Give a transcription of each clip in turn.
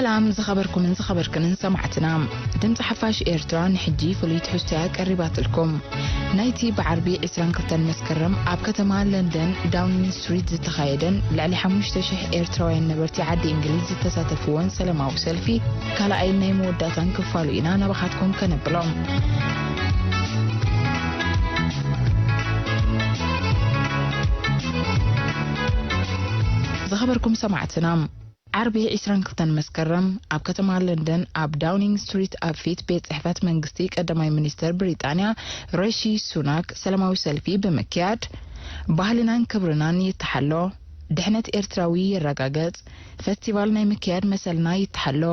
ሰላም ዝኸበርኩምን ዝኸበርክንን ሰማዕትና። ድምፂ ሓፋሽ ኤርትራ ንሕጂ ፍሉይ ትሕዝቶያ ቀሪባትልኩም። ናይቲ ብዓርቢ ዕስራን ክልተን መስከረም ኣብ ከተማ ለንደን ዳውኒንግ ስትሪት ዝተኻየደን ልዕሊ ሓሙሽተ ሽሕ ኤርትራውያን ነበርቲ ዓዲ እንግሊዝ ዝተሳተፍዎን ሰላማዊ ሰልፊ ካልኣይን ናይ መወዳእታን ክፋሉ ኢና ናባኻትኩም ከነብሎም። ዝኸበርኩም ሰማዕትና፣ ዓርቢ ዕስራን ክልተን መስከረም ኣብ ከተማ ለንደን ኣብ ዳውኒንግ ስትሪት ኣብ ፊት ቤት ጽሕፈት መንግስቲ ቀዳማይ ሚኒስተር ብሪጣንያ ሪሺ ሱናክ ሰላማዊ ሰልፊ ብምክያድ፣ ባህልናን ክብርናን ይተሓሎ፣ ድሕነት ኤርትራዊ ይረጋገጽ፣ ፈስቲቫል ናይ ምክያድ መሰልና ይተሓሎ፣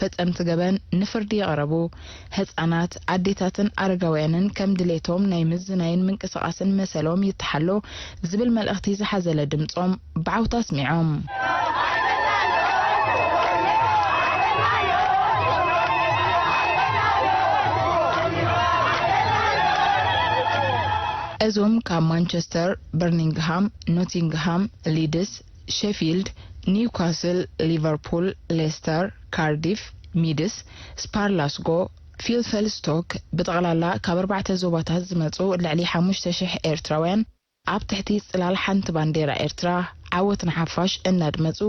ፈጸምቲ ገበን ንፍርዲ ይቕረቡ፣ ህጻናት፣ ኣዴታትን ኣረጋውያንን ከም ድሌቶም ናይ ምዝናይን ምንቅስቓስን መሰሎም ይተሓሎ ዝብል መልእኽቲ ዝሓዘለ ድምጾም ብዓውታ ኣስሚዖም። እዞም ካብ ማንቸስተር፣ በርሚንግሃም፣ ኖቲንግሃም፣ ሊድስ፣ ሼፊልድ፣ ኒውካስል፣ ሊቨርፑል፣ ሌስተር፣ ካርዲፍ፣ ሚድስ፣ ስፓር ላስጎ፣ ፊልፈል ስቶክ፣ ብጠቕላላ ካብ ኣርባዕተ ዞባታት ዝመጹ ልዕሊ ሓሙሽተ ሽሕ ኤርትራውያን ኣብ ትሕቲ ጽላል ሓንቲ ባንዴራ ኤርትራ ዓወት ንሓፋሽ እናድመጹ፣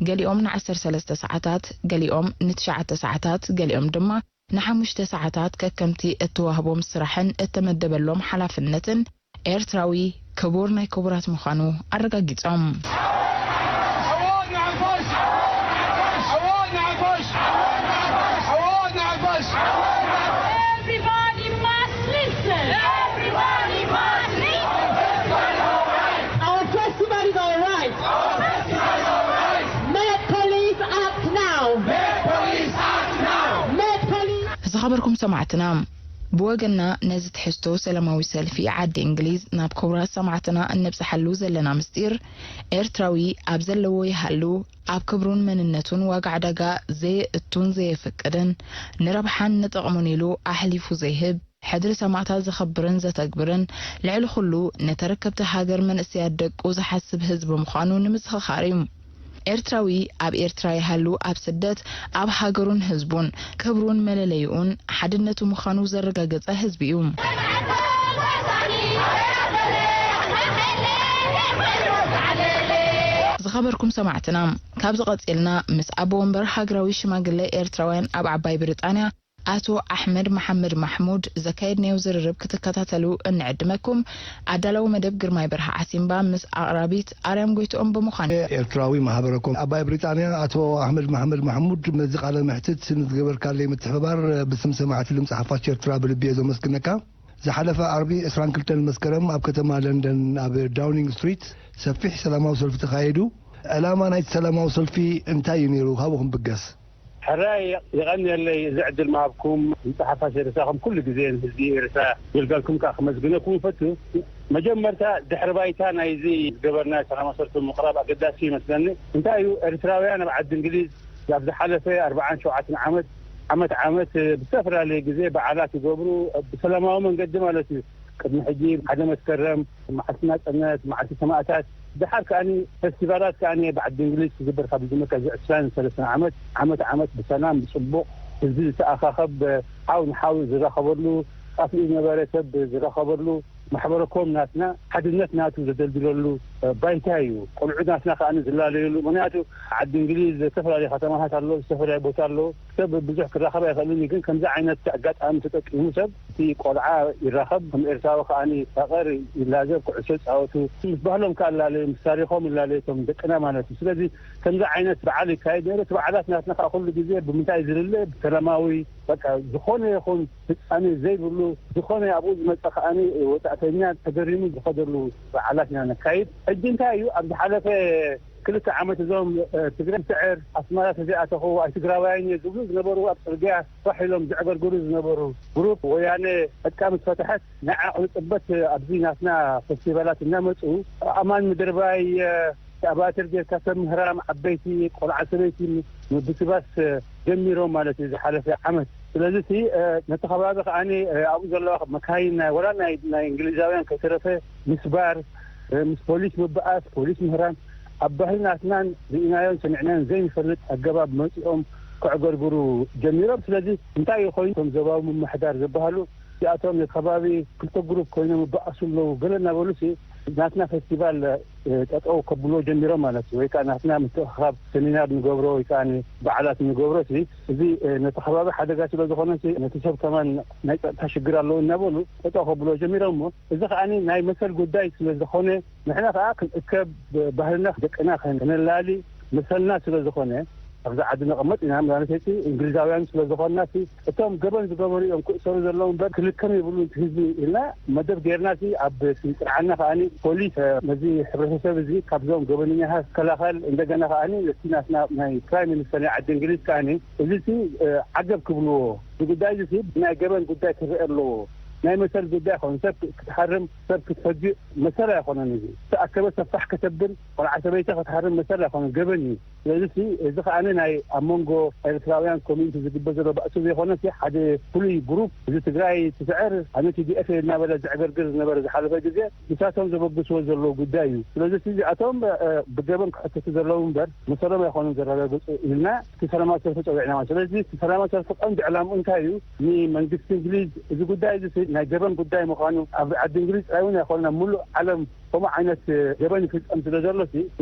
ገሊኦም ን ዓሰርተ ሰለስተ ሰዓታት፣ ገሊኦም ንትሽዓተ ሰዓታት፣ ገሊኦም ድማ ንሓሙሽተ ሰዓታት ከከምቲ እተዋህቦም ስራሕን እተመደበሎም ሓላፍነትን ኤርትራዊ ክቡር ናይ ክቡራት ምዃኑ ኣረጋጊጾም። Everybody must listen. Everybody must listen. Our festival is all right. Make police act now. Make police. ዝኸበርኩም ሰማዕትና፣ ብወገንና ነዚ ትሕዝቶ ሰላማዊ ሰልፊ ዓዲ እንግሊዝ ናብ ክቡራት ሰማዕትና እነብጽሓሉ ዘለና ምስጢር፣ ኤርትራዊ ኣብ ዘለዎ ይሃሉ ኣብ ክብሩን መንነቱን ዋጋ ዕዳጋ ዘየእቱን ዘየፍቅድን፣ ንረብሓን ንጥቕሙን ኢሉ ኣሕሊፉ ዘይህብ፣ ሕድሪ ሰማእታት ዘኸብርን ዘተግብርን፣ ልዕሊ ኩሉ ንተረከብቲ ሃገር መንእሰያት ደቁ ዝሓስብ ህዝቢ ምዃኑ ንምዝኽኻር እዩ። ኤርትራዊ ኣብ ኤርትራ ይሃሉ ኣብ ስደት ኣብ ሃገሩን ህዝቡን ክብሩን መለለይኡን ሓድነቱ ምዃኑ ዘረጋገጸ ህዝቢ እዩ። ዝኸበርኩም ሰማዕትና፣ ካብዚ ቀጺልና ምስ ኣቦ ወንበር ሃገራዊ ሽማግለ ኤርትራውያን ኣብ ዓባይ ብሪጣንያ ኣቶ ኣሕመድ መሓመድ ማሕሙድ ዘካየድናዮ ዝርርብ ክትከታተሉ እንዕድመኩም። ኣዳላዊ መደብ ግርማይ በርሃ ዓሲምባ ምስ ኣቕራቢት ኣርያም ጎይትኦም ብምዃን። ኤርትራዊ ማሕበረኮም ኣባይ ብሪጣንያ ኣቶ ኣሕመድ መሓመድ ማሕሙድ፣ ነዚ ቃለ መሕትት ንዝገበርካለይ ምትሕብባር ብስም ሰማዕቲ ድምፂ ሓፋሽ ኤርትራ ብልቢ እየ ዘመስግነካ። ዝሓለፈ ዓርቢ ዕስራን ክልተን መስከረም ኣብ ከተማ ለንደን ኣብ ዳውኒንግ ስትሪት ሰፊሕ ሰላማዊ ሰልፊ ተኻይዱ። ዕላማ ናይቲ ሰላማዊ ሰልፊ እንታይ እዩ ነይሩ? ካብኡ ክንብገስ። ሕራይ የቐንየለይ እዚ ዕድል ምሃብኩም። ንጽሓፋ ሸሪሳኹም ኩሉ ግዜ ንህዝቢ ኤርትራ የገልገልኩም ከኣ ክመስግነኩም ይፈቱ። መጀመርታ ድሕሪ ባይታ ናይዚ ዝገበርና ሰላማዊ ሰልፊ ምቕራብ ኣገዳሲ ይመስለኒ። እንታይ እዩ፣ ኤርትራውያን ኣብ ዓዲ እንግሊዝ ኣብ ዝሓለፈ ኣርባዓን ሸውዓተን ዓመት፣ ዓመት ዓመት ብዝተፈላለየ ግዜ በዓላት ይገብሩ፣ ብሰላማዊ መንገዲ ማለት እዩ። ቅድሚ ሕጂ ሓደ መስከረም፣ መዓልቲ ናጽነት፣ መዓልቲ ሰማእታት፣ ደሓር ከኣኒ ፈስቲቫላት ከኣኒ ብዓዲ እንግሊዝ ክግበር ካብ ዝጅምር ከዚ ዕስራን ሰለስተን ዓመት፣ ዓመት ዓመት ብሰላም ብጽቡቕ ህዝቢ ዝተኣኻኸብ፣ ሓው ንሓው ዝራኸበሉ፣ ጠፊኡ ዝነበረ ሰብ ዝራኸበሉ፣ ማሕበረኮም ናትና ሓድነት ናቱ ዘደልድለሉ ባይታ እዩ። ቆልዑ ናትና ከኣኒ ዝላለየሉ፣ ምኽንያቱ ዓዲ እንግሊዝ ዝተፈላለዩ ከተማታት ኣለዎ፣ ዝተፈላለዩ ቦታ ኣለዎ። ሰብ ብዙሕ ክራኸብ ኣይኽእልን እዩ፣ ግን ከምዚ ዓይነት ኣጋጣሚ ተጠቂሙ ሰብ እቲ ቆልዓ ይራኸብ፣ ከም ኤርትራዊ ከኣ ይፋቐር፣ ይላዘብ፣ ኩዕሶ ይጻወቱ፣ ምስ ባህሎም ከኣ ይላለዩ፣ ምስ ታሪኾም ይላለዩ፣ እቶም ደቅና ማለት እዩ። ስለዚ ከምዚ ዓይነት በዓል ይካየድ ነይሩ። እቲ በዓላት ናትና ከኣ ኩሉ ግዜ ብምንታይ ዝልለ? ብሰላማዊ፣ በቃ፣ ዝኾነ ይኹን ፍጻሜ ዘይብሉ፣ ዝኾነ ኣብኡ ዝመጸ ከኣ ወጻእተኛ ተገሪሙ ዝኸደሉ በዓላት ኢና ነካይድ። ሕጂ እንታይ እዩ፣ ኣብ ዝሓለፈ ክልተ ዓመት እዞም፣ እ፣ ትግራይ ስዕር ኣስመራ ተዘይኣተኹ ኣይትግራዋይን እየ ዝብሉ ዝነበሩ፣ ኣብ ጽርግያ ፋሕ ኢሎም ዘዕገርግሩ ዝነበሩ ግሩፕ ወያነ ዕጥቃ ምስ ፈትሐት ንዓ ክንጽበት ኣብዚ ናትና ፈስቲቫላት እናመጹ ኣማን ምድርባይ፣ እ፣ ኣባትር ጌርካ ሰብ ምህራም፣ ዓበይቲ ቆልዓ ሰበይቲ ም-፣ ምብስባስ፣ እ፣ ጀሚሮም ማለት እዩ ዝሓለፈ ዓመት። ስለዚ እቲ፣ እ፣ ነቲ ከባቢ ከኣ፣ እ፣ ኣብኡ ዘለዋ መካይን ናይ ወላ ናይ፣ ናይ እንግሊዛውያን ከይተረፈ ምስባር፣ እ፣ ምስ ፖሊስ ምብኣስ፣ ፖሊስ ምህራም ኣብ ባህሊ ናትናን ርኢናዮን ሰሚዕናዮን ዘይንፈልጥ ኣገባብ መጺኦም ክዕገርግሩ ጀሚሮም። ስለዚ እንታይ እዩ ኮይኑ? እቶም ዞባዊ ምምሕዳር ዝበሃሉ እዚኣቶም ነቲ ከባቢ ክልተ ግሩፕ ኮይኖም ይበኣሱ ኣለዉ ገለ እናበሉ ሲ ናትና ፌስቲቫል ጠጠው ከብሎ ጀሚሮም ማለት እዩ። ወይ ከዓ ናትና ምትእኻብ ሰሚናር ንገብሮ ወይ ከዓ በዓላት ንገብሮ ሲ እዚ ነቲ ከባቢ ሓደጋ ስለ ዝኾነ ሲ ነቲ ሰብ ከማን ናይ ፀጥታ ሽግር ኣለዉ እናበሉ ጠጠው ከብሎ ጀሚሮም። እሞ እዚ ከዓኒ ናይ መሰል ጉዳይ ስለ ዝኾነ ንሕና ከዓ ክንእከብ ባህልና ደቅና ከነላሊ መሰልና ስለ ዝኾነ ኣብዚ ዓዲ ነቐመጥ ኢና። ማለት እቲ እንግሊዛውያን ስለ ዝኾንና ሲ እቶም ገበን ዝገበሩ እዮም ክእሰሩ ዘለዎም እምበር ክልከም የብሉ ህዝቢ ኢልና መደብ ጌርና ሲ ኣብ ስልጣዓና ከዓኒ ፖሊስ ነዚ ሕብረተሰብ እዚ ካብዞም ገበነኛታት ክከላኸል እንደገና ከዓኒ ነቲ ናትና ናይ ፕራይም ሚኒስተር ናይ ዓዲ እንግሊዝ ከዓኒ እዚ ሲ ዓገብ ክብልዎ እዚ ጉዳይ እዚ ሲ ናይ ገበን ጉዳይ ክረአ ኣለዎ። ናይ መሰል ጉዳይ ኮይኑ ሰብ ክትሓርም ሰብ ክትፈጅእ መሰል ኣይኮነን። እዚ ዝተኣከበ ሰፋሕ ከተብል ቆልዓ ሰበይቲ ክትሓርም መሰል ኣይኮነን፣ ገበን እዩ። ስለዚ ሲ እዚ ከዓኒ ናይ ኣብ መንጎ ኤርትራውያን ኮሚኒቲ ዝግበር ዘሎ ባእሲ ዘይኮነ ሲ ሓደ ፍሉይ ግሩፕ እዚ ትግራይ ትስዕር ኣነ ቲ ዲ ኤፍ እናበለ ዘዕገርግር ዝነበረ ዝሓለፈ ግዜ ንሳቶም ዘበግስዎ ዘለዉ ጉዳይ እዩ። ስለዚ ሲ እዚኣቶም ብገበን ክሕተቱ ዘለዉ እምበር መሰሎም ኣይኮኑን ዘረጋግፁ ኢልና እቲ ሰላማዊ ሰልፊ ፀዊዕና ማለት። ስለዚ እቲ ሰላማዊ ሰልፊ ቀንዲ ዕላምኡ እንታይ እዩ? ንመንግስቲ እንግሊዝ እዚ ጉዳይ እዚ ናይ ገበን ጉዳይ ምዃኑ ኣብ ዓዲ እንግሊዝ ጥራይ እውን ኣይኮነን፣ ኣብ ሙሉእ ዓለም ከምኡ ዓይነት ገበን ይፍፀም ስለ ዘሎ ሲ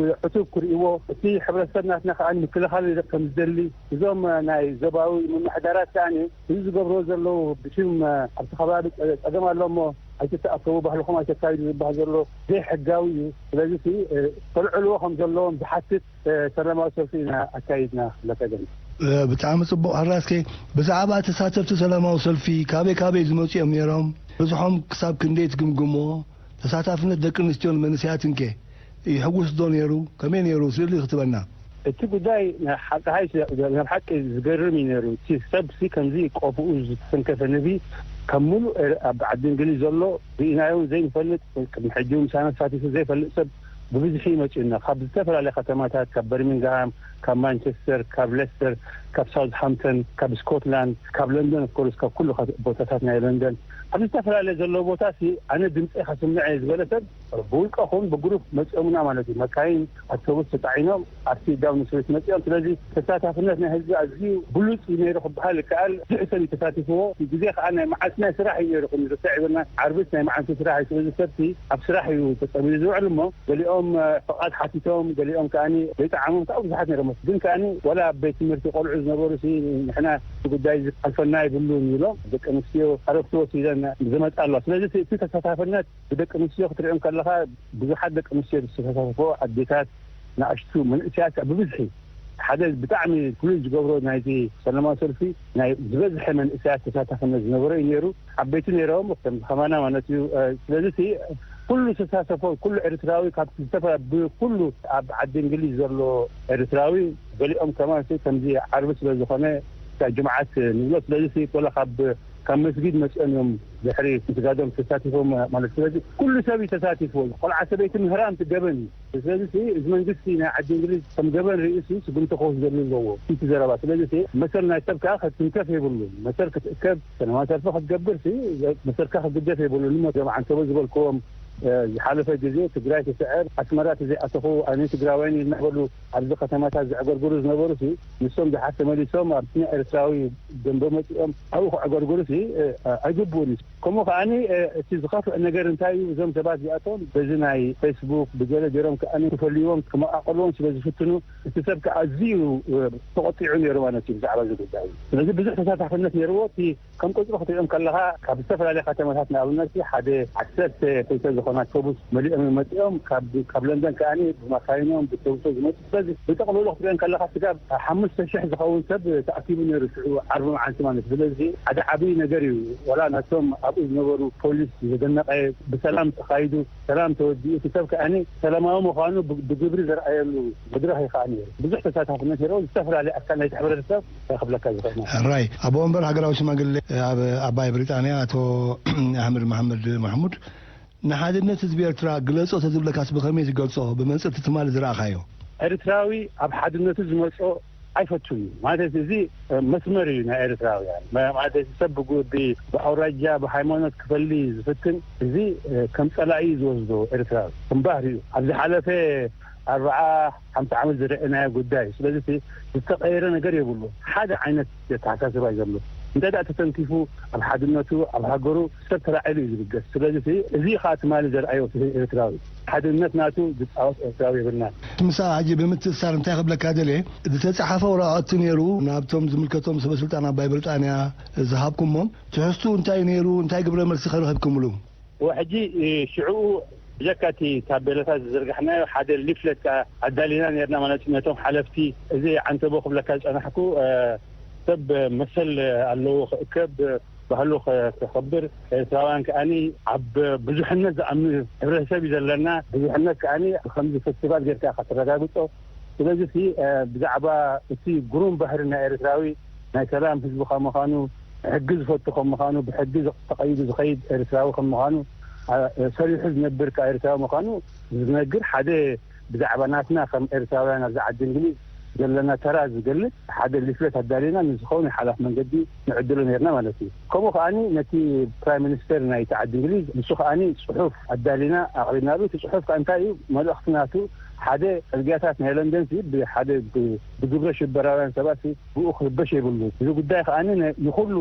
ዕቱብ ክርእይዎ፣ እቲ ሕብረተሰብ ናትና ከዓ ምክልኻል ከም ዝደሊ እዞም ናይ ዞባዊ ምምሕዳራት ከዓ እዚ ዝገብርዎ ዘለዉ ብሽም ኣብቲ ከባቢ ፀገም ኣሎ እሞ ኣይትተኣከቡ፣ ባህልኹም ኣይተካይዱ ዝበሃል ዘሎ ዘይሕጋዊ እዩ። ስለዚ ሲ ከልዕልዎ ከም ዘለዎም ዝሓትት ሰላማዊ ሰልፊ ኢና ኣካይድና ክብለካ ገኒ። ብጣዕሚ ጽቡቕ። ሕራስኬ፣ ብዛዕባ ተሳተፍቲ ሰላማዊ ሰልፊ ካበይ ካበይ ዝመጹ እዮም ነይሮም? ብዝሖም ክሳብ ክንደይ ትግምግምዎ? ተሳታፍነት ደቂ ኣንስትዮን መንእሰያትን ከ ይሕጉስ ዶ ነይሩ? ከመይ ነይሩ? ስእሊ ክትበና። እቲ ጉዳይ ናይ ሓቂ ሃይ ናብ ሓቂ ዝገርም እዩ ነይሩ። እቲ ሰብ ሲ ከምዚ ቆፍኡ ዝተሰንከፈ ንቢ ካብ ሙሉእ ኤር- ኣብ ዓዲ እንግሊዝ ዘሎ ርኢናዮ ዘይንፈልጥ ወይ ቅድሚ ሕጂ እውን ምሳና ተሳቲፉ ዘይፈልጥ ሰብ ብብዝሒ ይመፅኡና ካብ ዝተፈላለያ ከተማታት ካብ በርሚንግሃም ካብ ማንቸስተር ካብ ሌስተር ካብ ሳውዝሃምፕተን ካብ ስኮትላንድ ካብ ለንደን ኦፍኮርስ ካብ ኩሉ ከተ- ቦታታት ናይ ለንደን ኣብ ዝተፈላለየ ዘለዎ ቦታ ሲ ኣነ ድምፂ ከስምዐ ዝበለ ሰብ ብውልቀኹም ብግሩፕ መፂኦምና ማለት እዩ። መካይን ኣውቶቡስ ተፃዒኖም ኣብቲ ዳውንስዊት መፂኦም። ስለዚ ተሳታፍነት ናይ ህዝቢ ኣዝዩ ብሉፅ እዩ ነይሩ ክበሃል ይከኣል። ብዙሕ ሰብ እዩ ተሳቲፍዎ። እቲ ግዜ ከዓ ናይ መዓልቲ ናይ ስራሕ እዩ ነይሩ። ከም ርሰዕ ይብልና ዓርብስ ናይ መዓልቲ ስራሕ እዩ። ስለዚ ሰብቲ ኣብ ስራሕ እዩ ተፀሚዱ ዝውዕል እሞ ገሊኦም ፍቓድ ሓቲቶም ገሊኦም ከዓኒ ዘይጠዓሞም ከዓ ብዙሓት ነይሮም። ግን ከዓኒ ወላ ኣብ ቤት ትምህርቲ ቆልዑ ዝነበሩ ሲ ንሕና እቲ ጉዳይ እዚ ክሓልፈና ይብሉን ይብሎም ደቂ ኣንስትዮ ዕረፍቲ ወሲደን ዝመፃ ኣለዋ። ስለዚ እቲ ተሳታፍነት ብደቂ ኣንስትዮ ክትሪኦም ከለኻ ብዙሓት ደቂ ኣንስትዮ ዝተሳተፎ ኣዴታት ንኣሽቱ መንእሰያት ከዓ ብብዝሒ ሓደ ብጣዕሚ ፍሉይ ዝገብሮ ናይቲ ሰላማዊ ሰልፊ ናይ ዝበዝሐ መንእሰያት ተሳታፍነት ዝነበሮ እዩ ነይሩ። ዓበይቲ ነይሮም ከም ከማና ማለት እዩ። ስለዚ እቲ ኩሉ ዝተሳተፎ ኩሉ ኤርትራዊ ካብ ዝተፈ ብኩሉ ኣብ ዓዲ እንግሊዝ ዘሎ ኤርትራዊ ገሊኦም ከማን ከምዚ ዓርቢ ስለ ዝኾነ ጅምዓት ንብሎ ስለዚ ወላ ካብ ካብ መስጊድ መፅኦም እዮም ድሕሪ ምስጋዶም ተሳቲፎም ማለት ስለዚ ኩሉ ሰብ እዩ ተሳቲፍዎ። ቆልዓ ሰበይቲ ምህራም ትገበን እዩ። ስለዚ እዚ መንግስቲ ናይ ዓዲ እንግሊዝ ከም ገበን ርእሲ ስጉምቲ ክወስደሉ ኣለዎ እቲ ዘረባ። ስለዚ መሰል ናይ ሰብ ከዓ ክትንከፍ የብሉን። መሰል ክትእከብ ሰላማዊ ሰልፊ ክትገብር መሰልካ ክግደፍ የብሉን። እሞ ዞም ዓንተቦ ዝበልክዎም ዝሓለፈ ግዜ ትግራይ ትስዕር ኣስመራ ተዘይኣተኹ ኣነ ትግራዋይን እናበሉ ኣብዚ ከተማታት ዘዕገርግሩ ዝነበሩ ሲ ንሶም ድሓር ተመሊሶም ኣብቲ ናይ ኤርትራዊ ደንበ መፂኦም ኣብኡ ከዕገርግሩ ሲ ኣይግብኡን እዩ። ከምኡ ከዓኒ እቲ ዝኸፍእ ነገር እንታይ እዩ? እዞም ሰባት እዚኣቶም በዚ ናይ ፌስቡክ ብገለ ገይሮም ከዓኒ ክፈልይዎም ክመቃቀልዎም ስለ ዝፍትኑ እቲ ሰብ ከዓ ኣዝዩ ተቆጢዑ ነይሩ ማለት እዩ ብዛዕባ እዚ ጉዳይ። ስለዚ ብዙሕ ተሳታፍነት ነይርዎ። እቲ ከም ቁፅሪ ክትሪኦም ከለካ ካብ ዝተፈላለያ ከተማታት ንኣብነት ሓደ ዓሰርተ ክልተ ዝኾና ኣውቶቡስ መሊኦም እዮም መፂኦም። ካብ ካብ ለንደን ከዓኒ ብማካይኖም ብተውሶ ዝመፁ። ስለዚ ብጠቕልሉ ክትሪኦም ከለካ ስጋብ ሓሙሽተ ሽሕ ዝኸውን ሰብ ተኣኪቡ ነይሩ ሽዑ ዓርቢ መዓልቲ ማለት እዩ። ስለዚ ሓደ ዓብዪ ነገር እዩ። ወላ ነቶም ኣብኡ ዝነበሩ ፖሊስ ዘደነቀ ብሰላም ተኻይዱ ሰላም ተወዲኡ እቲ ሰብ ከዓኒ ሰላማዊ ምዃኑ ብግብሪ ዘርኣየሉ መድረኽ እዩ ከዓ ነይሩ። ብዙሕ ተሳታፍነት ነይሩ። ዝተፈላለየ ኣካል ናይቲ ሕብረተሰብ ክብለካ ዝኽእል ማለት እዩ። ሕራይ ኣቦ ወንበር ሃገራዊ ሽማግሌ ኣብ ዓባይ ብሪጣንያ ኣቶ ኣሕመድ መሓመድ ማሕሙድ ንሓድነት ህዝቢ ኤርትራ ግለጾ ተዝብለካስ ብኸመይ ትገልጾ? ብመንጽር እቲ ትማሊ ዝረኣኻዮ? ኤርትራዊ ኣብ ሓድነቱ ዝመጾ ኣይፈቱን እዩ ማለት እዚ መስመር እዩ ናይ ኤርትራውያን ማለት ሰብ ብጉዲ ብኣውራጃ ብሃይማኖት ክፈሊ ዝፍትን እዚ ከም ጸላኢ ዝወስዶ ኤርትራዊ ከም ባህሪ እዩ። ኣብ ዝሓለፈ ኣርባዓ ሓምሳ ዓመት ዝረአናዮ ጉዳይ እዩ። ስለዚ ዝተቐየረ ነገር የብሉ። ሓደ ዓይነት ተሓሳስባ እዩ ዘሎ። እንተ ደኣ ተተንኪፉ ኣብ ሓድነቱ ኣብ ሃገሩ ሰብ ተላዒሉ እዩ ዝብገስ። ስለዚ እዚ ኸዓ ትማሊ ዘርኣዮ ኤርትራዊ ሓድነት ናቱ ዝፃወት ኤርትራዊ የብልናን። ምሳ ሕጂ ብምትእሳር እንታይ ክብለካ ደልየ፣ ዝተፃሓፈ ወረቐቲ ነይሩ ናብቶም ዝምልከቶም ሰበ ስልጣን ኣባይ ብሪጣንያ ዝሃብኩሞም ትሕዝቱ እንታይ ነይሩ እንታይ ግብረ መልሲ ከረኸብኩምሉ? ወሕጂ ሽዕኡ ብጀካ እቲ ታቤላታት ዝዘርጋሕናዮ ሓደ ሊፍለት ከዓ ኣዳሊና ነርና ማለት ነቶም ሓለፍቲ እዚ ዓንተቦ ክብለካ ዝፀናሕኩ ሰብ መሰል ኣለዎ ክእከብ ባህሉ ከኽብር ኤርትራውያን ከዓኒ ኣብ ብዙሕነት ዝኣምን ሕብረተሰብ እዩ ዘለና። ብዙሕነት ከዓኒ ብከምዚ ፌስቲቫል ጌርካ ከተረጋግፆ ስለዚ ሲ ብዛዕባ እቲ ግሩም ባህሪ ናይ ኤርትራዊ ናይ ሰላም ህዝቢ ከም ምዃኑ ሕጊ ዝፈቱ ከም ምዃኑ ብሕጊ ተቐይዱ ዝኸይድ ኤርትራዊ ከም ምዃኑ ሰሪሑ ዝነብር ከ ኤርትራዊ ምዃኑ ዝነግር ሓደ ብዛዕባ ናትና ከም ኤርትራውያን ኣብዚ ዓዲ እንግሊዝ ዘለና ተራ ዝገልጽ ሓደ ሊፍለት ኣዳሊና ንዝኸውን ሓላፍ መንገዲ ንዕድሎ ነርና ማለት እዩ። ከምኡ ከዓኒ ነቲ ፕራይም ሚኒስተር ናይቲ ዓዲ እንግሊዝ ንሱ ከዓኒ ጽሑፍ ኣዳሊና ኣቕሪብናሉ። እቲ ጽሑፍ ከ እንታይ እዩ መልእኽቲ ናቱ ሓደ ጽርግያታት ናይ ለንደን ሲ ብሓደ ብግብረ ሽበራውያን ሰባት ብኡ ክርበሽ የብሉ። እዚ ጉዳይ ከዓኒ ንኩሉ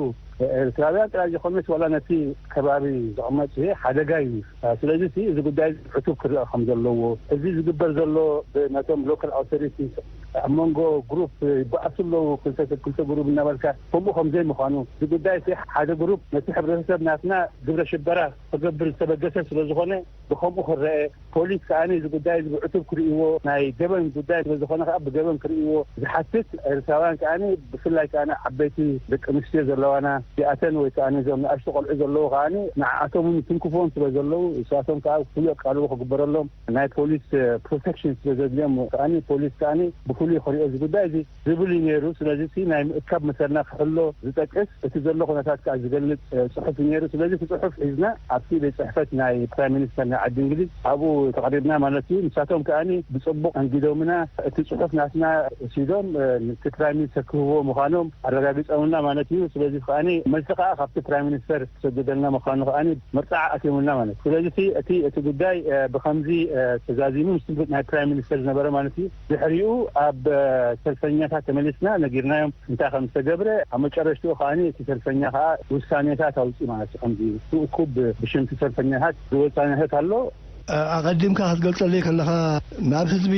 ኤርትራውያን ጥራይ ዘይኮነስ ዋላ ነቲ ከባቢ ዝቕመጥ ሓደጋ እዩ። ስለዚ እዚ ጉዳይ ዕቱብ ክረአ ከም ዘለዎ እዚ ዝግበር ዘሎ ነቶም ሎካል ኣውቶሪቲ ኣብ መንጎ ግሩፕ ይበኣሱ ኣለዉ ክልተ ሰብ ክልተ ግሩፕ እናበልካ ከምኡ ከም ዘይምዃኑ እዚ ጉዳይ ሓደ ግሩፕ ነቲ ሕብረተሰብ ናትና ግብረ ሽበራ ክገብር ዝተበገሰ ስለዝኾነ ብከምኡ ክረአ ፖሊስ ከዓኒ እዚ ጉዳይ እዚ ብዕቱብ ክርእይዎ ናይ ገበን ጉዳይ ስለዝኾነ ከዓ ብገበን ክርእይዎ ዝሓትት ኤርትራውያን ከዓኒ ብፍላይ ከዓኒ ዓበይቲ ደቂ ኣንስትዮ ዘለዋና እዚኣተን ወይ ከዓኒ እዞም ንኣሽቱ ቆልዑ ዘለዉ ከዓኒ ንዓኣቶም እውን ይትንክፍዎም ስለ ዘለዉ እሳቶም ከዓ ፍሉይ ኣቃልቦ ክግበረሎም ናይ ፖሊስ ፕሮቴክሽን ስለ ዘድልዮም ከዓኒ ፖሊስ ከዓኒ ብፍሉይ ክሪኦ እዚ ጉዳይ እዚ ዝብል እዩ ነይሩ። ስለዚ እቲ ናይ ምእካብ መሰልና ክሕሎ ዝጠቅስ እቲ ዘሎ ኩነታት ከዓ ዝገልጽ ጽሑፍ እዩ ነይሩ። ስለዚ እቲ ጽሑፍ ሒዝና ኣብቲ ቤት ጽሕፈት ናይ ፕራይም ሚኒስተር ናይ ዓዲ እንግሊዝ ኣብኡ ተቕሪብና ማለት እዩ። ንሳቶም ከዓኒ ብጽቡቕ ኣንጊዶምና እቲ ጽሑፍ ናትና ወሲዶም እቲ ፕራይም ሚኒስተር ክህብዎ ምዃኖም ኣረጋጊጾምና ማለት እዩ። ስለዚ ከዓኒ መልሲ ከዓ ካብቲ ፕራይም ሚኒስተር ክሰደደልና ምዃኑ ከዓኒ መርጻዓ ኣትዮምልና ማለት እዩ። ስለዚ እቲ እቲ ጉዳይ ብከምዚ ተዛዚሙ ምስ ናይ ፕራይም ሚኒስተር ዝነበረ ማለት እዩ። ድሕሪኡ ኣብ ሰልፈኛታት ተመሊስና ነጊርናዮም እንታይ ከም ዝተገብረ ኣብ መጨረሽትኡ ከዓኒ እቲ ሰልፈኛ ከዓ ውሳኔታት ኣውፅኡ ማለት እዩ። ከምዚ ብእኩብ ብሽምቲ ሰልፈኛታት ዝወሳኔታት ኣሎ። ኣቐዲምካ ክትገልጸለይ ከለኻ ናብ ህዝቢ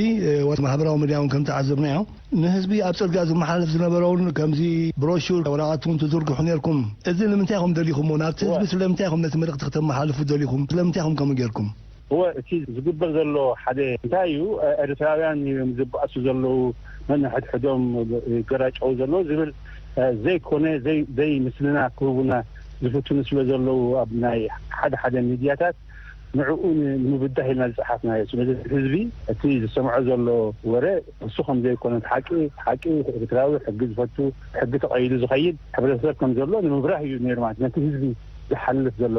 ማሕበራዊ ሚድያ እውን ከም ተዓዘብናዮ ንህዝቢ ኣብ ጽርግያ ዝመሓለፍ ዝነበረውን ከምዚ ብሮሹር ወረቓት እውን ትዝርግሑ ነርኩም። እዚ ንምንታይ ኢኹም ደሊኹሞ? ናብቲ ህዝቢ ስለምንታይ ኢኹም ነቲ መልእኽቲ ክተመሓልፉ ደሊኹም? ስለምንታይ ኢኹም ከምኡ ጌርኩም? እወ እቲ ዝግበር ዘሎ ሓደ እንታይ እዩ ኤርትራውያን እዮም ዝበኣሱ ዘለዉ ነንሕድሕዶም ይገራጨው ዘለዉ ዝብል ዘይኮነ ዘይምስልና ክህቡና ዝፍትኑ ስለ ዘለዉ ኣብ ናይ ሓደ ሓደ ሚድያታት ንዕኡ ንምብዳህ ኢልና ዝፀሓፍናዮ ስለዚ ህዝቢ እቲ ዝሰምዖ ዘሎ ወረ እሱ ከም ዘይኮነ ሓቂ ሓቂ ኤርትራዊ ሕጊ ዝፈቱ ሕጊ ተቐይዱ ዝኸይድ ሕብረተሰብ ከም ዘሎ ንምብራህ እዩ ነይሩ ማለት ነቲ ህዝቢ ዝሓልፍ ዘሎ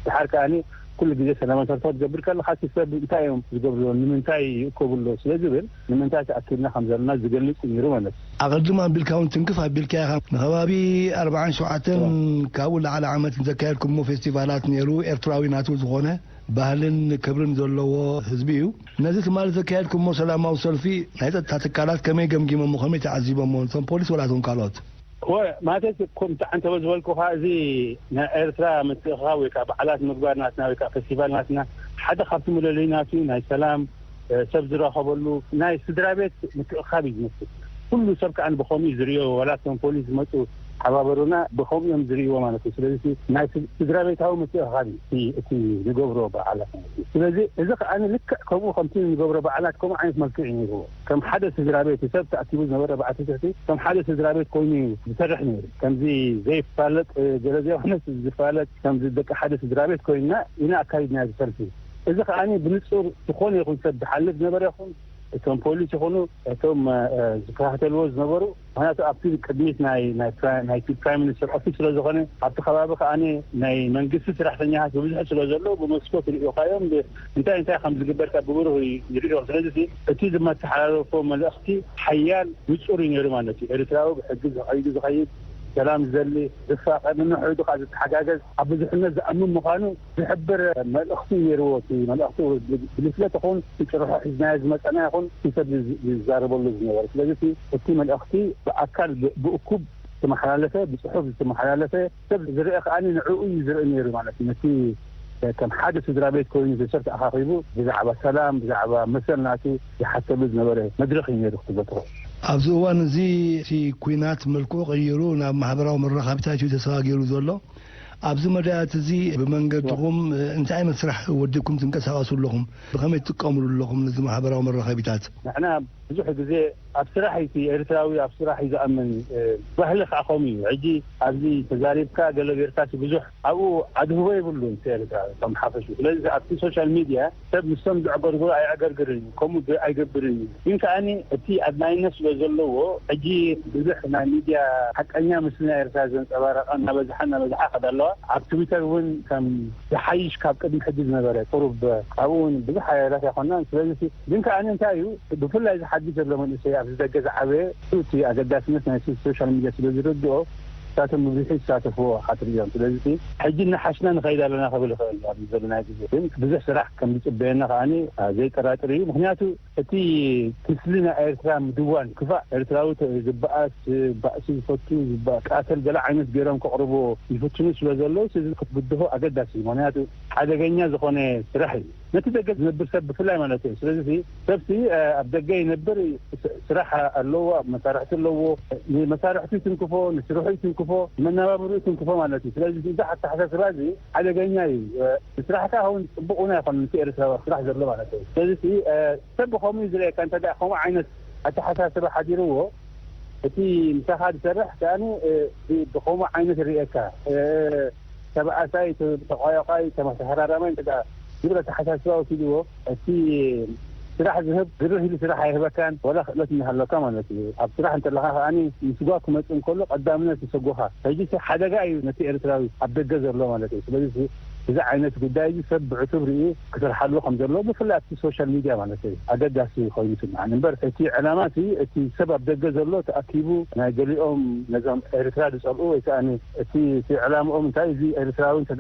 ድሓር ከዓኒ ኩሉ ግዜ ሰላማዊ ሰልፊ ክትገብር ከለካ እቲ ሰብ እንታይ እዮም ዝገብርዎ ንምንታይ ይእከቡ ኣለዉ ስለ ዝብል ንምንታይ ተኣኪብና ከም ዘለና ዝገልፅ እዩ ነይሩ ማለት እዩ። ኣቐድም ኣቢልካ እውን ትንክፍ ኣቢልካ ኢኻ ንከባቢ ኣርባዓን ሸውዓተን ካብኡ ላዕሊ ዓመት ዘካየድኩሞ ፌስቲቫላት ነይሩ ኤርትራዊ ናቱ ዝኾነ ባህልን ክብርን ዘለዎ ህዝቢ እዩ። ነዚ ትማሊ ዘካየድኩሞ ሰላማዊ ሰልፊ ናይ ጸጥታ ትካላት ከመይ ገምጊሞሞ ከመይ ተዓዚቦሞ ነቶም ፖሊስ ወላ እቶም ካልኦት? እወ ማለት ከምቲ ዓንተቦ ዝበልኩኻ እዚ ናይ ኤርትራ ምትእኽኻብ ወይ ከዓ በዓላት ምግባር ናትና ወይ ከዓ ፈስቲቫል ናትና ሓደ ካብቲ መለለይ ናቱ ናይ ሰላም ሰብ ዝራኸበሉ ናይ ስድራ ቤት ምትእኽኻብ እዩ ዝመስል። ኩሉ ሰብ ከዓ ብኸምኡ እዩ ዝርእዮ ዋላ እቶም ፖሊስ ዝመፁ ሓባበሩና ብኸምኡ እዮም ዝርእይዎ ማለት እዩ። ስለዚ ናይ ስድራ ቤታዊ ምትእኽኻብ እዩ እቲ ንገብሮ በዓላት ማለት እዩ። ስለዚ እዚ ከዓ ልክዕ ከምኡ ከምቲ ንገብሮ በዓላት ከምኡ ዓይነት መልክዕ እዩ ነይርዎ። ከም ሓደ ስድራ ቤት ሰብ ተኣኪቡ ዝነበረ በዓቲ ትሕቲ ከም ሓደ ስድራ ቤት ኮይኑ እዩ ዝሰርሕ ነይሩ። ከምዚ ዘይፋለጥ ገለ ዘይኮነስ ዝፋለጥ ከምዚ ደቂ ሓደ ስድራ ቤት ኮይንና ኢና ኣካይድና እዚ ሰልፊ። እዚ ከዓኒ ብንጹር ዝኾነ ይኹን ሰብ ዝሓልፍ ዝነበረ ይኹን እቶም ፖሊስ ይኹኑ እቶም ዝከታተልዎ ዝነበሩ፣ ምክንያቱ ኣብቲ ቅድሚት ናይ ናይቲ ፕራይም ሚኒስተር ኦፊስ ስለ ዝኾነ፣ ኣብቲ ከባቢ ከኣ ናይ መንግስቲ ስራሕተኛታት ብብዝሒ ስለ ዘሎ፣ ብመስኮት ይርእዩኻዮም፣ እንታይ እንታይ ከም ዝግበር ካብ ብብሩህ ይርእዮ። ስለዚ እቲ ዝመተሓላለፎ መልእኽቲ ሓያል ንጹር እዩ ነይሩ ማለት እዩ። ኤርትራዊ ብሕጊ ዝኸይዱ ዝኸይድ፣ ሰላም ዝደሊ፣ ዝፋቐ፣ ንንሕዱ ከዓ ዝተሓጋገዝ፣ ኣብ ብዙሕነት ዝኣምን ምዃኑ ዝሕብር መልእኽቲ እዩ ነይርዎ። እቲ መልእኽቲ ብሊፍለት ይኹን እቲ ጭርሖ ሒዝናዮ ዝመጸና ይኹን እቲ ሰብ ዝዛረበሉ ዝነበረ። ስለዚ እቲ እቲ መልእኽቲ ብኣካል ብእኩብ ዝተመሓላለፈ፣ ብጽሑፍ ዝተመሓላለፈ፣ ሰብ ዝርአ ከኣ ንዕኡ እዩ ዝርኢ ነይሩ ማለት እዩ። ነቲ ከም ሓደ ስድራ ቤት ኮይኑ ዝሰር ተኣኻኺቡ ብዛዕባ ሰላም፣ ብዛዕባ መሰል ናቱ ዝሓተሉ ዝነበረ መድረኽ እዩ ነይሩ ክትብሎ ትኽእል። ኣብዚ እዋን እዚ እቲ ኲናት መልክዑ ቀይሩ ናብ ማሕበራዊ መራኸቢታት እዩ ተሰጋጊሩ ዘሎ። ኣብዚ መዳያት እዚ ብመንገድኹም እንታይ ዓይነት ስራሕ ወዲኩም ትንቀሳቐሱ ኣለኹም? ብኸመይ ትጥቀምሉ ኣለኹም ነዚ ማሕበራዊ መራኸቢታት? ንሕና ብዙሕ ግዜ ኣብ ስራሕ እዩ እቲ ኤርትራዊ ኣብ ስራሕ እዩ ዝኣምን። ባህሊ ከዓ ከምኡ እዩ። ሕጂ ኣብዚ ተዛሪብካ ገለ ጌርካ ብዙሕ ኣብኡ ኣድህቦ የብሉን። እቲ ኤርትራ ከም ሓፈሹ ስለዚ ኣብቲ ሶሻል ሚድያ ሰብ ምስቶም ዘዕገርግሩ ኣይዕገርግርን እዩ፣ ከምኡ ኣይገብርን እዩ። ግን ከኣ እቲ ኣድላይነት ስለ ዘለዎ ሕጂ ብዙሕ ናይ ሚድያ ሓቀኛ ምስሊ ናይ ኤርትራ ዘንጸባረቐ እናበዝሓ እናበዝሓ ከዳ ኣለዋ። ኣብ ትዊተር እውን ከም ዝሓይሽ ካብ ቅድሚ ሕጂ ዝነበረ ቁሩብ ኣብኡ እውን ብዙሕ ሓያላት ኣይኮናን። ስለዚ ግን ከኣ እንታይ እዩ ብፍላይ ዝሓድሽ ዘሎ መንእሰይ ኣብዚ ደገ ዝዓበየ እቲ ኣገዳስነት ናይ ሶሻል ሚድያ ስለ ዝርድኦ እሳቶም ብብዝሒ ዝሳተፍዎ ክትርኢ እዮም። ስለዚ ሕጂ እናሓሽና ንኸይድ ኣለና ክብል ይኽእል ኣብዚ ዘለና ግዜ። ግን ብዙሕ ስራሕ ከም ዝፅበየና ከኣ ዘይጠራጥር እዩ። ምክንያቱ እቲ ክስሊ ናይ ኤርትራ ምድዋን ክፋእ ኤርትራዊ ዝበኣስ ባእሲ ዝፈቱ ዝቃተል ገለ ዓይነት ገይሮም ከቕርቦ ይፍትኑ ስለ ዘለዉ እዚ ክትብድሆ ኣገዳሲ እዩ። ምክንያቱ ሓደገኛ ዝኾነ ስራሕ እዩ። ነቲ ደገ ዝነብር ሰብ ብፍላይ ማለት እዩ። ስለዚ ሰብሲ ኣብ ደገ ይነብር፣ ስራሕ ኣለዎ፣ መሳርሕቲ ኣለዎ። ንመሳርሕቱ ይትንክፎ፣ ንስርሑ ይትንክፎ፣ መነባብሩ ይትንክፎ ማለት እዩ። ስለዚ እዚ ኣተሓሳስባ እዚ ሓደገኛ እዩ። ስራሕ ከዓ እውን ፅቡቅ እውን ኣይኮነ እቲ ኤርትራዊ ኣብ ስራሕ ዘሎ ማለት እዩ። ስለዚ ሰብ ብከምኡ ዝርእየካ እንተ ከምኡ ዓይነት ኣተሓሳስባ ሓዲርዎ እቲ ምሳኻ ዝሰርሕ ከኣ ብከምኡ ዓይነት ይርእየካ። ተባኣሳይ፣ ተቋዮቃይ፣ ተመሳሓራራማይ እንተ ዝብል ኣተሓሳስባ ወሲድዎ እቲ ስራሕ ዝህብ ግርህ ኢሉ ስራሕ ኣይህበካን፣ ወላ ክእለት እናሃለካ ማለት እዩ። ኣብ ስራሕ እንተለካ ከኣ ምስጓ ክመጽእ እንከሎ ቀዳምነት ይሰጎኻ። ሕጂ ሓደጋ እዩ ነቲ ኤርትራዊ ኣብ ደገ ዘሎ ማለት እዩ። ስለዚ እዚ ዓይነት ጉዳይ እዚ ሰብ ብዕቱብ ርእዩ ክሰርሓሉ ከም ዘለዎ ብፍላይ ኣብቲ ሶሻል ሚድያ ማለት እዩ ኣገዳሲ ኮይኑ ይስምዓኒ። እምበር እቲ ዕላማ እቲ እቲ ሰብ ኣብ ደገ ዘሎ ተኣኪቡ ናይ ገሊኦም ነዞም ኤርትራ ዝጸልኡ ወይ ከዓ እቲ እቲ ዕላምኦም እንታይ እዚ ኤርትራዊ እንተ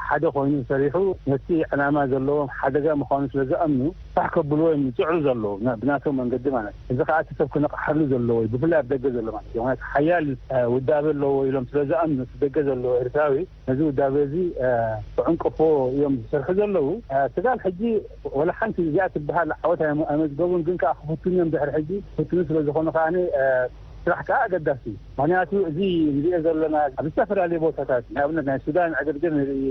ሓደ ኮይኑ ሰሪሑ ነቲ ዕላማ ዘለዎም ሓደጋ ምዃኑ ስለ ዝኣምኑ ፋሕ ከብልዎ እዮም ዝጽዕሩ ዘለዉ ብናቶም መንገዲ ማለት እዩ። እዚ ከዓ እቲ ሰብ ክነቕሓሉ ዘለዎ እዩ ብፍላይ ኣብ ደገ ዘሎ ማለት እዩ። ሓያል ውዳበ ኣለዎ ኢሎም ስለ ዝኣምኑ እቲ ደገ ዘለዎ ኤርትራዊ ነዚ ውዳበ እዚ ክዕንቅፎ እዮም ዝሰርሑ ዘለዉ። ስጋብ ሕጂ ወላ ሓንቲ እዚኣ ትበሃል ዓወት ኣመዝገቡን ግን ከዓ ክፍትኑ እዮም ድሕሪ ሕጂ ክፍትኑ ስለ ዝኾኑ ከዓ ስራሕ ከዓ ኣገዳሲ እዩ። ምክንያቱ እዚ ንሪኦ ዘለና ኣብ ዝተፈላለዩ ቦታታት ንኣብነት ናይ ሱዳን ዕግርግር ንርኢ፣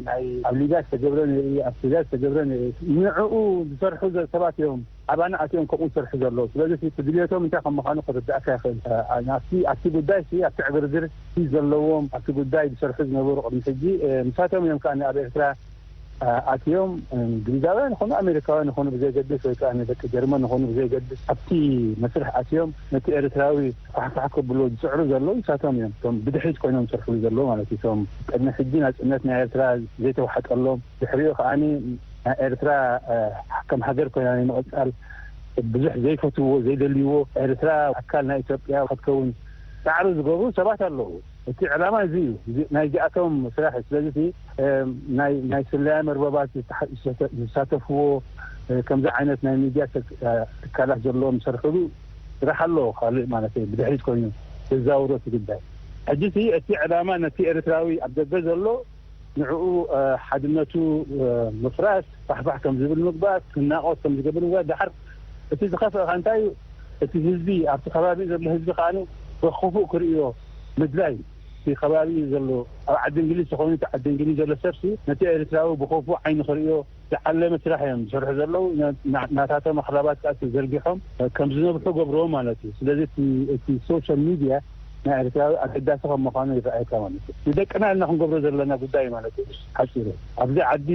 ኣብ ሊብያ ዝተገብረ ንርኢ፣ ኣብ ሱዳን ዝተገብረ ንርኢ። ንዕኡ ዝሰርሑ ሰባት እዮም ኣባና ኣትዮም ከምኡ ዝሰርሑ ዘለዉ። ስለዚ እቲ ድልየቶም እንታይ ከም ምዃኑ ክርዳእካ ይኽእል። ኣብቲ ኣብቲ ጉዳይ ሲ ኣብቲ ዕግርግር ሲ ዘለዎም ኣብቲ ጉዳይ ዝሰርሑ ዝነበሩ ቅድሚ ሕጂ ምሳቶም እዮም ከዓ ኣብ ኤርትራ ኣትዮም እንግሊዛውያን ይኾኑ ኣሜሪካውያን ይኾኑ ብዘይገድስ ወይ ከዓ ንደቂ ጀርመን ይኾኑ ብዘይገድስ ኣብቲ መስርሕ ኣትዮም ነቲ ኤርትራዊ ፋሕፋሕ ክብሎ ዝፅዕሩ ዘለዉ ንሳቶም እዮም። እቶም ብድሕሪት ኮይኖም ዝሰርሕሉ ዘለዉ ማለት እዩ። እቶም ቅድሚ ሕጂ ናፅነት ናይ ኤርትራ ዘይተዋሓጠሎም ድሕሪኡ ከዓኒ ናይ ኤርትራ ከም ሃገር ኮይና ናይ ምቕጻል ብዙሕ ዘይፈትውዎ ዘይደልይዎ ኤርትራ ኣካል ናይ ኢትዮጵያ ክትከውን ጻዕሪ ዝገብሩ ሰባት ኣለዉ። እቲ ዕላማ እዚ እዩ። እዚ ናይዚኣቶም ስራሕ እዩ። ስለዚ እቲ ናይ ናይ ስለያ መርበባት ዝሳተፍዎ ከምዚ ዓይነት ናይ ሚድያ ትካላት ዘለዎም ዝሰርሕሉ ስራሕ ኣሎ። ካልእ ማለት እዩ ብድሕሪት ኮይኑ ዘዛውሮ እቲ ጉዳይ ሕጂ እቲ ዕላማ ነቲ ኤርትራዊ ኣብ ደገ ዘሎ ንዕኡ ሓድነቱ ምፍራስ ፋሕፋሕ ከም ዝብል ምግባር ክናቆት ከም ዝገብር ምግባር ድሓር እቲ ዝኸፍአ ከ እንታይ እዩ? እቲ ህዝቢ ኣብቲ ከባቢ ዘሎ ህዝቢ ከዓኒ ብክፉእ ክርእዮ ምድላይ እቲ ከባቢ ዘሎ ኣብ ዓዲ እንግሊዝ ተኾይኑ እቲ ዓዲ እንግሊዝ ዘሎ ሰብሲ ነቲ ኤርትራዊ ብክፉእ ዓይኒ ክርእዮ ዝዓለመ ስራሕ እዮም ዝሰርሑ ዘለዉ። ናታቶም ኣኽላባት ከዓ ዘርጊሖም ከም ዝነብሑ ገብርዎም ማለት እዩ። ስለዚ እቲ ሶሻል ሚድያ ናይ ኤርትራዊ ኣገዳሲ ከም ምዃኑ ይረኣየካ ማለት እዩ። ንደቅና ኢልና ክንገብሮ ዘለና ጉዳይ ማለት እዩ። ሓፂሩ ኣብዚ ዓዲ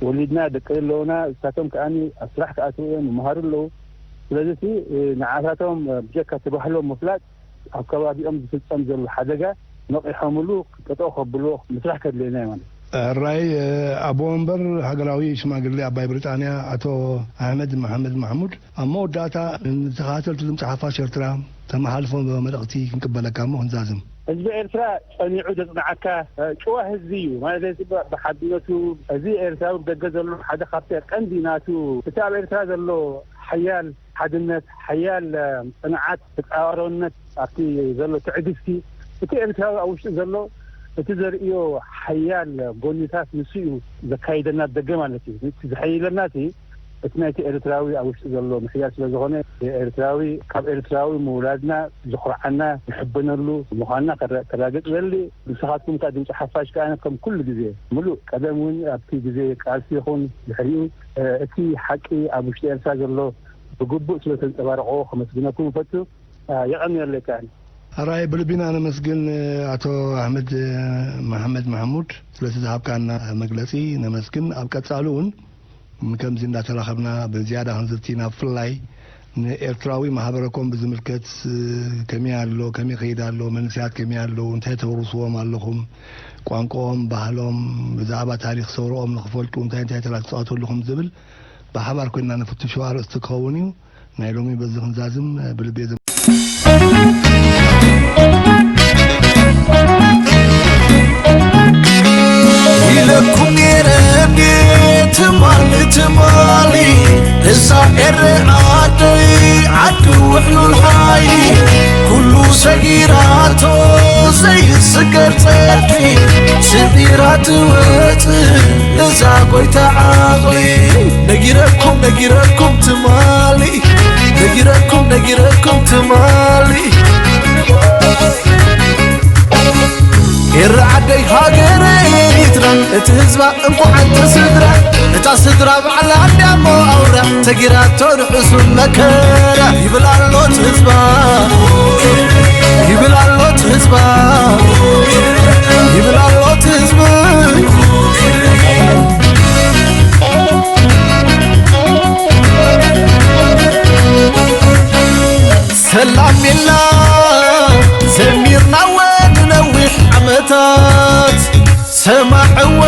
ወሊድና ደቂ ኣለውና እሳቶም ከዓ ኣብ ስራሕ ክኣትዉ እዮም ይመሃሩ ኣለዉ። ስለዚ እቲ ንዓታቶም ብጀካ እቲ ባህሎም ምፍላጥ ኣብ ከባቢኦም ዝፍጸም ዘሎ ሓደጋ ነቒሖምሉ ጠጠው ከብልዎ ምስራሕ ከድልየና እዩ ማለት እዩ። ሕራይ ኣቦ ወንበር ሃገራዊ ሽማግሌ ኣባይ ብሪጣንያ ኣቶ ኣሕመድ መሓመድ ማሕሙድ፣ ኣብ መወዳእታ ንተኸታተልቲ ድምፂ ሓፋሽ ኤርትራ ተመሓልፎ መልእኽቲ ክንቅበለካ እሞ ክንዛዝም። ህዝቢ ኤርትራ ጸኒዑ ዘጽንዓካ ጭዋ ህዝቢ እዩ ማለት እዩ። ብሓድነቱ እዚ ኤርትራዊ ደገ ዘሎ ሓደ ካብቲ ቀንዲ ናቱ እቲ ኣብ ኤርትራ ዘሎ ሓያል ሓድነት፣ ሓያል ጽንዓት፣ ተጻዋርነት ኣብቲ ዘሎ ትዕግስቲ እቲ ኤርትራዊ ኣብ ውሽጢ ዘሎ እቲ ዘርእዮ ሓያል ጎኒታት ንሱ እዩ ዘካይደና ደገ ማለት እዩ። እቲ ዘሐይለና እቲ እቲ ናይቲ ኤርትራዊ ኣብ ውሽጢ ዘሎ ምሕያል ስለ ዝኾነ ኤርትራዊ ካብ ኤርትራዊ ምውላድና ዘኹርዓና ንሕበነሉ ምዃንና ከረጋግጽ ዘሊ። ንስኻትኩም ከኣ ድምፂ ሓፋሽ ከኣ ከም ኩሉ ግዜ ምሉእ ቀደም እውን ኣብቲ ግዜ ቃልሲ ይኹን ድሕሪኡ እቲ ሓቂ ኣብ ውሽጢ ኤርትራ ዘሎ ብግቡእ ስለ ተንጸባረቕዎ ከመስግነኩም እፈቱ። የቐንየለይ ከኣ። ሕራይ ብልቢና ነመስግን ኣቶ ኣሕመድ መሓመድ ማሕሙድ ስለቲ ዝሃብካና መግለጺ ነመስግን። ኣብ ቀጻሊ እውን ከምዚ እንዳተራኸብና ብዝያዳ ክንዝቲ ኢና። ብፍላይ ንኤርትራዊ ማሕበረኮም ብዝምልከት ከመይ ኣሎ፣ ከመይ ይኸይድ ኣሎ፣ መንእሰያት ከመይ ኣለዉ፣ እንታይ ተውርስዎም ኣለኹም፣ ቋንቋኦም፣ ባህሎም፣ ብዛዕባ ታሪኽ ሰውርኦም ንኽፈልጡ እንታይ እንታይ ተራ ትጻወቱ ኣለኹም ዝብል ብሓባር ኮይንና ንፍትሾ ኣርእስቲ ክኸውን እዩ። ናይ ሎሚ በዚ ክንዛዝም ብልቢ እየ ዘም- ኢለኩም ነይረ እንዴ ትማሊ ትማሊ እዛ ኤረ ዓደይ ዓዲ ውሕሉል ሓይሊ ኩሉ ሰጊራቶ ዘይስገር ጸድፊ ስዒራ ትወጽእ እዛ ጎይታ ዓቕሊ ነጊረኩም ነጊረኩም ትማሊ ነጊረኩም ነጊረኩም ትማሊ ኤረ ዓደይ ሃገረ ኤሪትራ እቲ ህዝባ እንቋዕ ተስድራ እታ ስድራ ባዕላ እንድያሞ ኣውራ ተጊራቶ ርሑሱ መከራ ይብል ኣሎ እቲ ህዝባ ይብል ኣሎ እቲ ህዝባ ይብል ኣሎ እቲ ህዝቢ ሰላም ኢልና ዘሚርናወ ንነዊሕ ዓመታት ሰማዕወ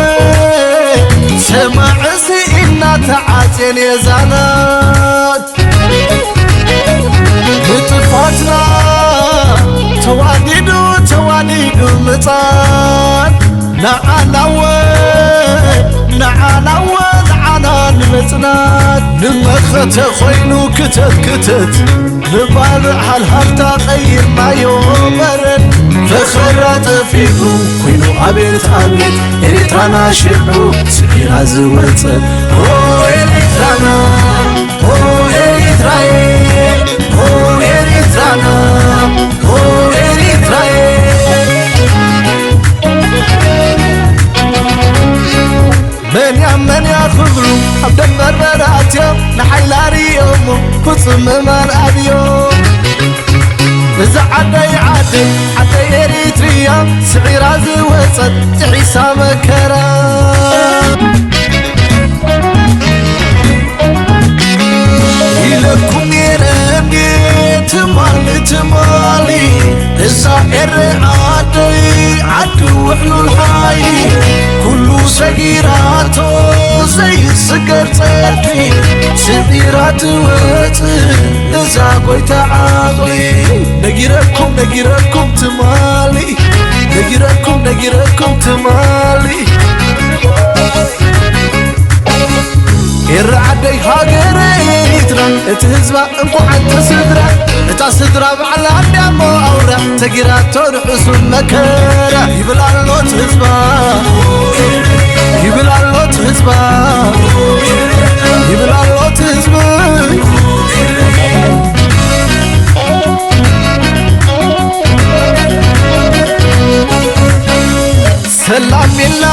ሰማዕ ስኢና ተዓጽየን የዛናት ንጥፋትና ተዋዲዱ ተዋዲዱ ምጻት ንዓናወ ንዓናወ ንዓና ንመጽናት ንመኸተ ኾይኑ ክተት ክተት ንባልዕ ሃልሃልታ ቀይርናዮ በረድ ፈኸራ ጠፊኡ ኮይኑ ኣቤት ኣቤት ኤሪትራና ሽዑ ስዒራ ዝወጸት ሆ ኤሪትራና ሆ ኤሪትራየ ሆ ኤሪትራና ሆ ኤሪትራየ መን ያም መን ያ ክብሉ ኣብ ደንበር በራእትዮም ንሓይላ ርእዮሞ ፍጹም ምማን ኣብዮም እዛ ዓደይ ዓደይ ዓደይ ኤሪትርያ ስዒራ ዝወጸት ጥሒሳ መከራ ኢለኩም ነይረ እንዴ ትማሊ ትማሊ እዛ ኤረ ዓደይ ዓዲ ውሕሉል ሓይሊ ኩሉ ሰጊራቶ ዘይስገር ጸድፊ ስዒራ ትወጽእ እዛ ጎይታ ዓቕሊ ነጊረኩም ነጊረኩም ትማሊ ነጊረኩም ነጊረኩም ትማሊ ኤረ ዓደይ ሃገረ ኤሪትራ እቲ ህዝባ እንቋዕ ተስድራ እታ ስድራ ባዕላ እንድያሞ ኣውራ ተጊራቶ ርሑሱ መከራ ይብል ኣሎ እቲ ህዝባ ይብል ኣሎ እቲ ህዝባ ይብል ኣሎ እቲ ህዝቢ ሰላም ኢልና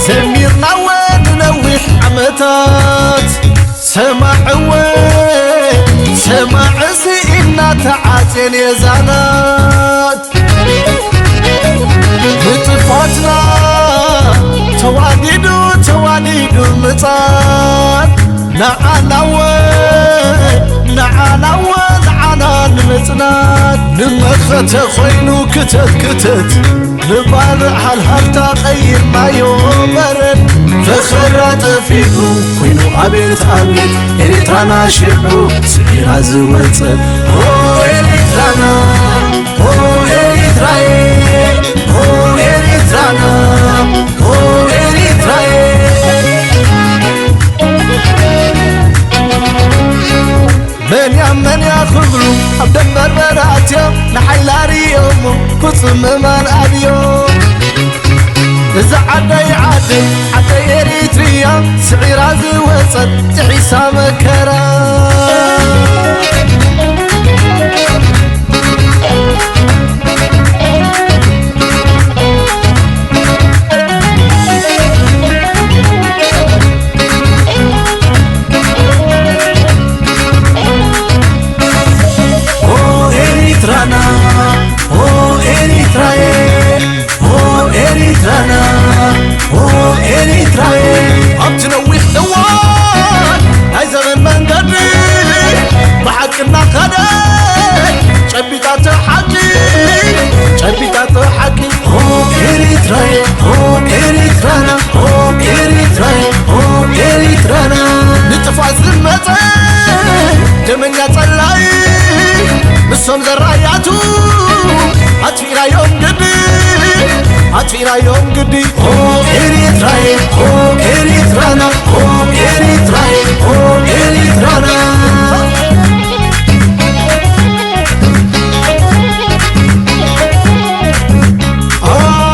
ዘሚርናወ ንነዊሕ ዓመታት ሰማዕወ ሰማዕ ስኢና ተዓጽየን የዛናት ንጥፋትና ተዋዲዱ ተዋዲዱ ምጻት ንዓናወ ጽናት ንመኸተ ኮይኑ ክተት ክተት ንባልዕ ሃልሃልታ ቀይርናዮ በረድ ፈኸራ ጠፊኡ ኮይኑ ኣቤት ኣቤት ኤሪትራና ሽዑ ስዒራ ዝወጸ ኦ ኤሪትራና ኦ ኤሪትራየ ኦ ኤሪትራና ኦ ኤሪትራየ መን ያም መን ያ ክብሉ ኣብ ደንበር በራእትዮ ንሓይላ ርእዮሞ ፍጹም ምእማን ኣብዮ እዛ ዓደይ ዓደይ ዓደይ ኤሪትርያ ስዒራ ዝወጸት ጥሒሳ መከራ ኦ ኤሪትራና ኦ ኤሪትራየ ኦ ኤሪትራና ኦ ኤሪትራየ ኣብቲ ነዊሕ እዋን ናይ ዘመን መንገዲ ብሓቂ እናኸደት ጨቢጣቶ ሓቂ ጨቢጣቶ ሓቂ ኦ ኤሪትራየ ኦ ኤሪትራና ኦ ኤሪትራየ ኦ ኤሪትራና ንጥፋት ዝመፀ ደመኛ ፀላኢ ንሶም ዘራያቱ ኣጥፊእናዮም ግዲ ኣጥፊእናዮም ግዲ ኦ ኤሪትራየ ኦ ኤሪትራና ኦ ኤሪትራየ ኦ ኤሪትራና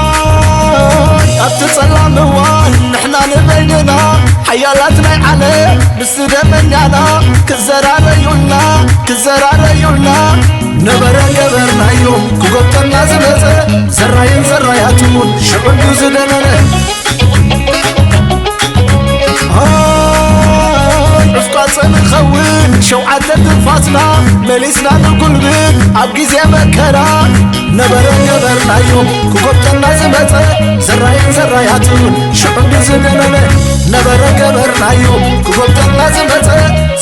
ኣይ ኣብቲ ጸላም እዋን ንሕና ንበይንና ሓያላት ናይ ዓለም ምስ ደመኛና ክዘራረዩልና ክዘራረዩልና ነበረ ገበርናዮም ክጎብጠና ዝመጸ ዘራይን ዘራያቱን ሽዑ እንድዩ ዝደመነ ዑፍቃፀ ንኸውን ሸውዓተ ትንፋስና መሊስና ንጉልብት ኣብ ግዜ መከራ ነበረ ገበርናዮ ክጎብጠና ዝመፀ ዘራይን ዘራያቱን ሽዑ እንድዩ ዝደመነ ነበረ ገበርናዮ ክጎብጠና ዝመፀ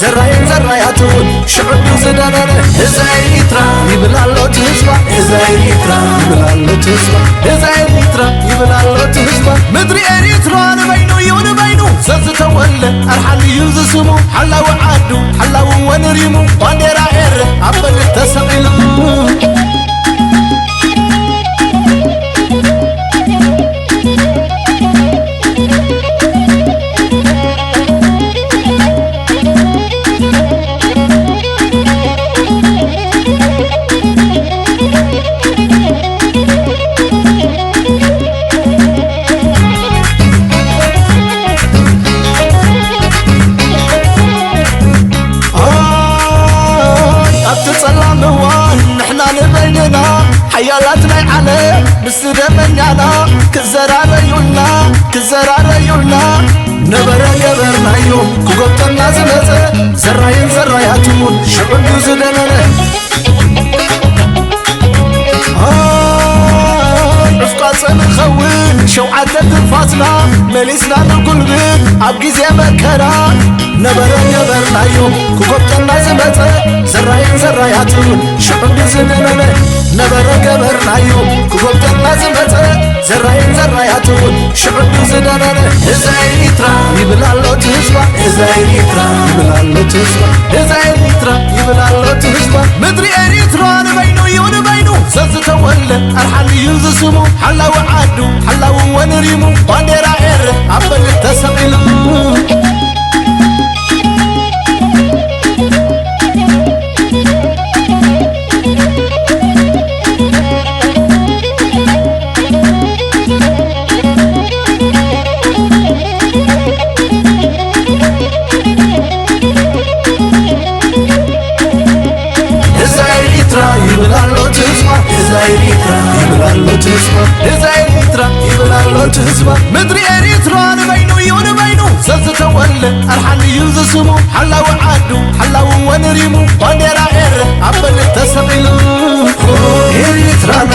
ዘራይን ዘራያቱን ሽዑ እንድዩ ዝደመነ እዛ ኤሪትራ ይብል ኣሎ እቲ ህዝባ እዛ ኤሪትራ ይብል ኣሎ እቲ ህዝባ እዛ ኤሪትራ ይብል ኣሎ እቲ ህዝባ ምድሪ ኤሪትራ ንበይኑ እዩ ንበይኑ ዘዝተወለ ኣርሓሊ እዩ ዝስሙ ሓላዊ ዓዱ ሓላዊ ወንሪሙ ባንዴራ ኤረ ኣብ በልት ተሰቒሉ ኣይ ኣብቲ ጸላም እዋን ንሕና ንበይንና ሓያላት ናይ ዓለም ምስ ደመኛና ክዘራረዩልና ክዘራረዩልና ነበረ ገበርናዮ ክጎብጠና ዝመጸ ዘራይን ዘራያቱን ሽዑ እንድዩ ዝደመነ ኣይ ዑፍቃፀ ንኸውን ሸውዓተ ትንፋስና መሊስና ንጉልብት ኣብ ግዜ መከራ ነበረ ገበርናዮ ክጎብጠና ዝመፀ ዘራይን ዘራያቱን ሽዑ እንድዩ ዝደመነ ነበረ ገበርናዮ ክጎብጠና ዝመፀ ዘራይን ዘራያቱን ሽዑ እንድዩ ዝደመነ እዛ ኤሪትራ ይብል ኣሎ እቲ ህዝባ እዛ ኤሪትራ ይብል ኣሎ እቲ ህዝባ እዛ ኤሪትራ ይብል ኣሎ እቲ ህዝባ ምድሪ ኤሪትራ ንበይኑ እዩ ንበይኑ ዘዝተወለ ኣርሓሊ እዩ ዝስሙ ሓላዊ ዓዱ ሓላዊ ወንሪሙ ባንዴራ ኤረ ኣብ በልት ተሰቒሉ እዛ ኤሪትራ ይብል ኣሎ እቲ ህዝባ እዛ ኤሪትራ ይብል ኣሎ እቲ ህዝባ እዛ ኤሪትራ ይብል ኣሎ እቲ ህዝባ ምድሪ ኤሪትራ ንበይኑ እዩ ንበይኑ ዘዝተወለ ኣርሓሊ እዩ ዝስሙ ሓላዊ ዓዱ ሓላዊ ወንሪሙ ባንዴራ ኤረ ኣብ በልት ተሰቒሉ ኤሪትራና